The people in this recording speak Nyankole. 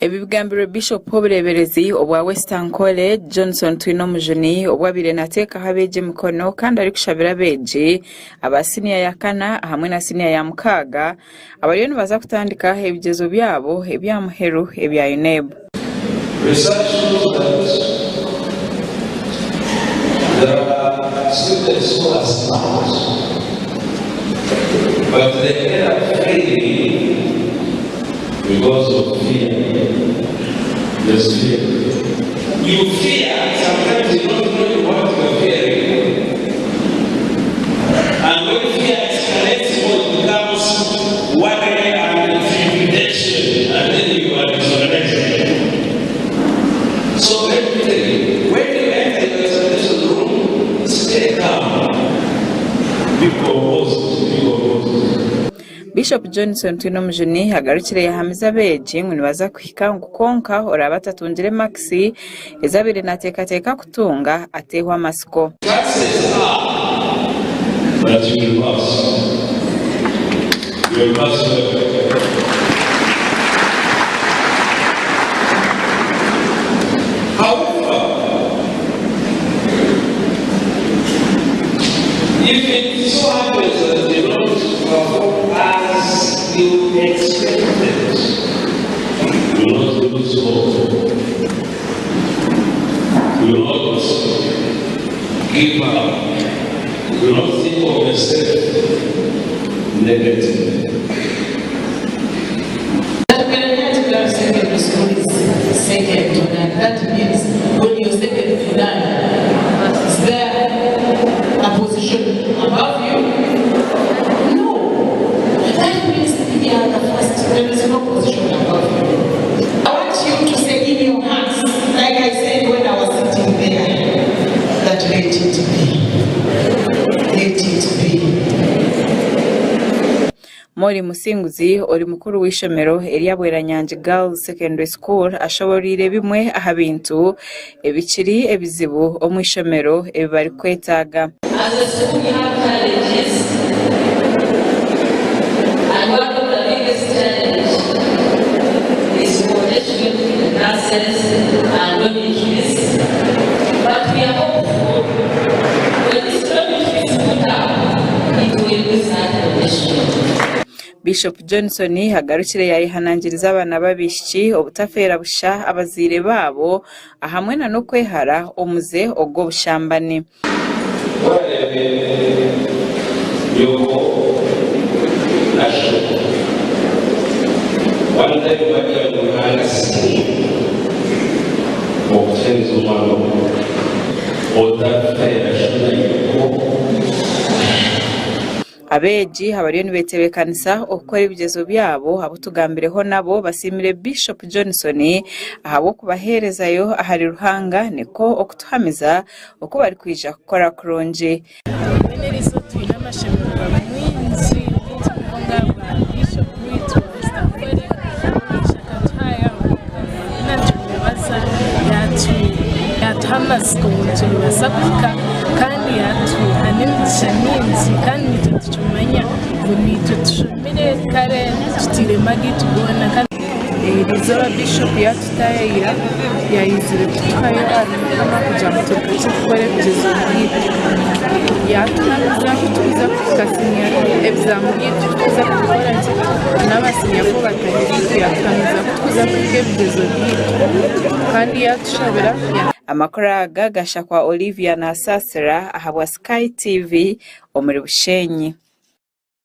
Ebi bigambirwe Bishop w'obureeberezi obwa West Ankole, Johnson Twinomujuni obu abaire nateekaho abeegi emikono kandi arikushabira abeegi aba siniya ya kana hamwe na siniya ya mukaaga abariyo nibaza kutandika ebigyezo byabo ebya muheru ebya UNEB. Research shows that there are students who are smart but they end up failing because of fear. There's fear. You fear, sometimes you don't know what you are fearing. And when fear escalates more, it becomes worry and trepidation, and then you are disorganized. So let me tell you, when you enter your examination room, stay calm. Be composed, be composed. Bishop Johnson Twinomujuni agarukire yahamiza abeegi ngu nibaza kuhika ngu kwonka oraabe atatungire makisi ezi abaire nateekateeka kutunga ateehwe amatsiko. Chances are that you will pass. You will pass well. However, if it so happens that you don't perform as you expected, do not lose hope. Do not give up. Do not think of yourself negatively. Bweranyangi Girls Secondary School is second to none. That means when you're second to none, is there a position above you? No. That means you are the first. There is no position above you. I want you to say in your hearts, like I said when I was sitting there, that let it be. Let it be. Molly Musinguzi ori mukuru w'eishomero erya Bweranyangi Girls Secondary School ashoboreire bimwe aha bintu ebikiri ebizibu omu ishomero ebi barikwetaaga. As a school, we have challenges, and one of the biggest challenges is congestion in classes and dormitories. But we are hopeful when this dormitory is put up, it will reduce that congestion. Bishop Johnson agarukire yayehanangiriza abaana b'abaishiki obutafeera busha abazaire baabo ahamwe na n'okwehara omuze ogw'obushambani. Wareebe nyoko na sho one time bagira ngu Ruhanga asiimwe okutuheereza omwana ogu. Otafeera sho na nyoko. Abeegi abariyo nibetebeekanisa okukora ebigyezo byabo abu tugambireho nabo basiimire Bishop Johnson ahabw'okubaheerezayo ahari Ruhanga nikwo okutuhamiza oku barikwija kukora kurungi. Mbwenu eriizooba twine amashemererwa maingi maingi munonga ahabwa Bishop waitu Pastor Nkore yaija akatuhayo Mukama nitumwebaza yaatuha amatsiko ngu nitubaasa kuhika kandi yaatuha n'emigisha mingi kandi naitwe nitukimanya ngu naitwe tushomire kare tutairemu agaitu goona. Eriizooba Bishop yaatutaayayira yaizire kutuhayo ahari Mukama kugira ngu turuhukye kukora ebigyezo byaitu. Yaatuhamiza ku turikuza kuhika siniya ebizaamu byaitu turikuza kubikora gye n'aba siniya four bataahi baitu yaatuhamiza ku turikuza kuhika ebigyezo byaitu kandi yaatushabira. Amakuru aga gashakwa Olivia Nasasira ahabwa Sky TV omuri Bushenyi.